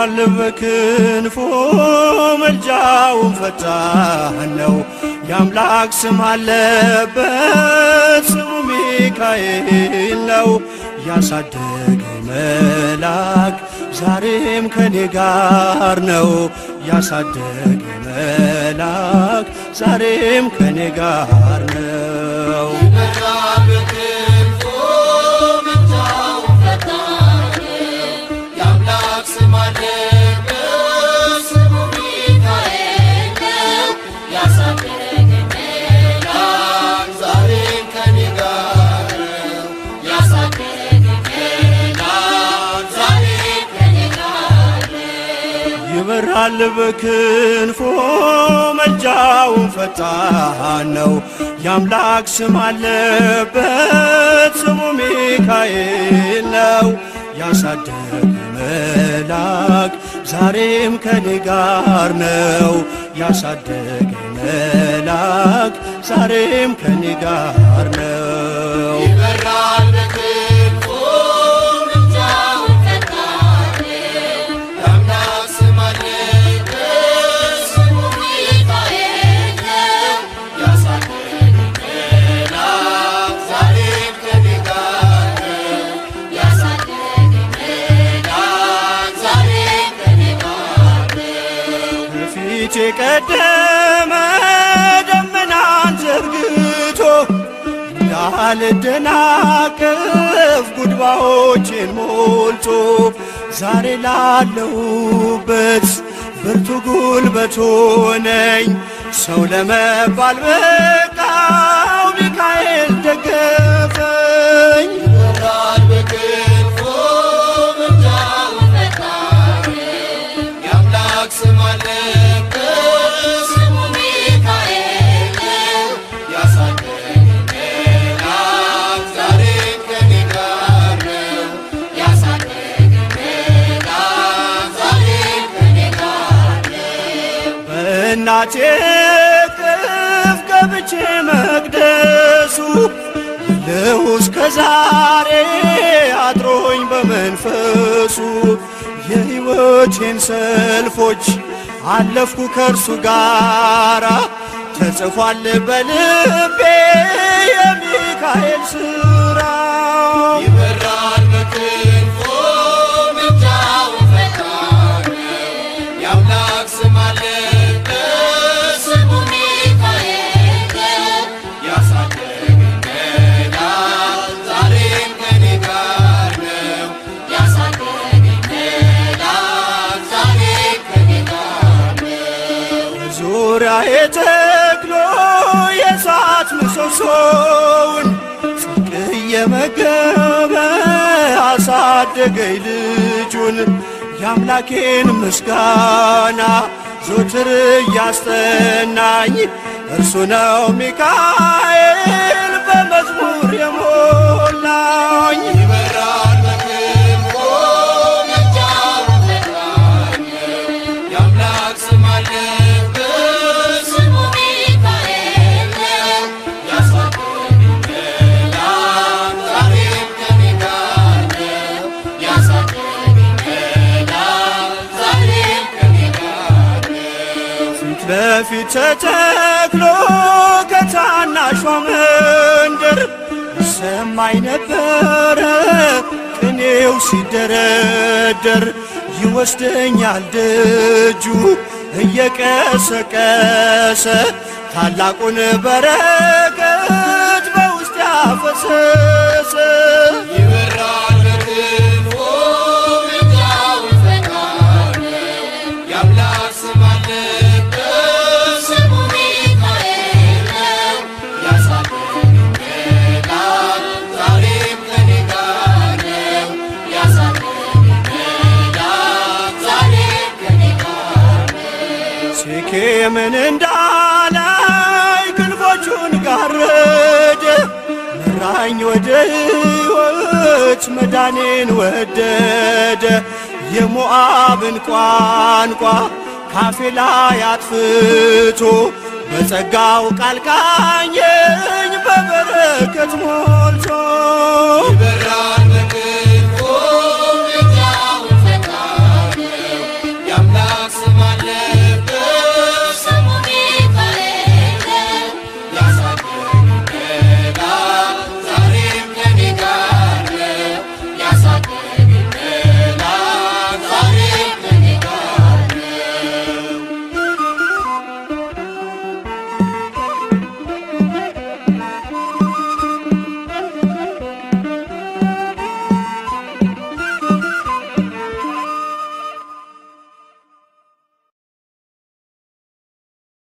ይበራል በክንፎ ምልጃውን ፈጣን ነው። የአምላክ ስም አለበት ስሙ ሚካኤል ነው። ያሳደገኝ መልአክ ዛሬም ከኔ ጋር ነው። ያሳደገኝ መልአክ ዛሬም ከኔ ጋር ነው። ይበራል በክንፉ ምልጃው ፈጣን ነው። የአምላክ ስም አለበት ስሙ ሚካኤል ነው። ያሳደገኝ መልአክ ዛሬም ከኔ ጋር ነው። ያሳደገኝ መልአክ ዛሬም ከኔ ጋር ነው። ይበራል በክንፎ መልጃውን ፈጣን ነው። የአምላክ ስም አለበት ስሙ ሚካኤል ነው። ያሳደገኝ መልአክ ዛሬም ከኔ ጋር ነው። ያሳደገኝ መልአክ ዛሬም ከኔ ጋር ነው። ይበራል በክንፉ ምልጃው ፈጣን ነው። የአምላክ ስም አለበት ስሙ ሚካኤል ነው። ያሳደገኝ መልአክ ዛሬም ከኔ ጋር ነው። ያሳደገኝ መልአክ ዛሬም ከኔ ጋር ነው። ከፊቴ ቀደመ ደመናን ዘርግቶ እንዳልደናቀፍ ጉድባዎችን ሞልቶ ዛሬ ላለሁበት ብርቱ ጉልበት ሆነኝ። ሰው ለመባል በቃው ሚካኤል ደገፈኝ። ይበራል በክንፉ ምልጃው ፈጣን ነው። የአምላክ ስም አለበት ስሙ ሚካኤል ነው። ያሳደገኝ መልአክ ዛሬም ከኔ ጋር ነው። ያሳደገኝ መልአክ ዛሬም ከኔ ጋር ነው። በእናቴ እቅፍ ገብቼ መቅደሱ ልሁ እስከ ዛሬ አድሮኝ በመንፈሱ የሕይወቴን ሰልፎች አለፍኩ ከእርሱ ጋራ ተጽፏል በልቤ የሚካኤል ሥራ። ይበራል በክንፉ ምልጃው ፈጣን ነው። የአምላክ ስም አለበት ስሙ ሚካኤል ነው። ያሳደገኝ መልአክ ዛሬም ከኔ ጋር ነው። ያሳደገኝ መልአክ ዛሬም ከኔ ጋር ነው። ዙሪያዬ ተክሎ የእሳት ምሰሶውን ጽድቅ እየመገበ አሳደገኝ ልጁን። የአምላኬን ምስጋና ዞትር እያስጠናኝ እርሱ ነው ሚካኤል በመዝሙር የሞላኝ። ይበራል በክንፉ ምልጃው ፈጣን ነው። የአምላክ ስም አለበት ስሙ ሚካኤል ነው። ያሳደገኝ መልአክ ዛሬም ከኔ ጋር ነው። ያሳደገኝ መልአክ ዛሬም ከኔ ጋር ነው። ፊት ለፊት ተተክሎ ከታናሿ መንደር ይሰማኝ ነበረ ቅኔው ሲደረደር። ይወስደኛል ደጁ እየቀሰቀሰ ታላቁን በረከት በውስጥ ያፈሰሰ። ይበራል በክንፉ ምልጃው ፈጣን ነው። የአምላክ ስም አለበት ስሙ ሚካኤል ነው። ያሳደገኝ መልአክ ዛሬም ከኔ ጋር ነው። ያሳደገኝ መልአክ ዛሬም ከኔ ጋር ነው። ሴኬምን እንዳላይ ክንፎቹን ጋረደ መራኝ ወደ ሕይወት መዳኔን ወደደ። የሞዓብን ቋንቋ ካፌ ላይ አጥፍቶ በጸጋው ቃል ቃኘኝ በበረከት ሞልቶ። ይበራል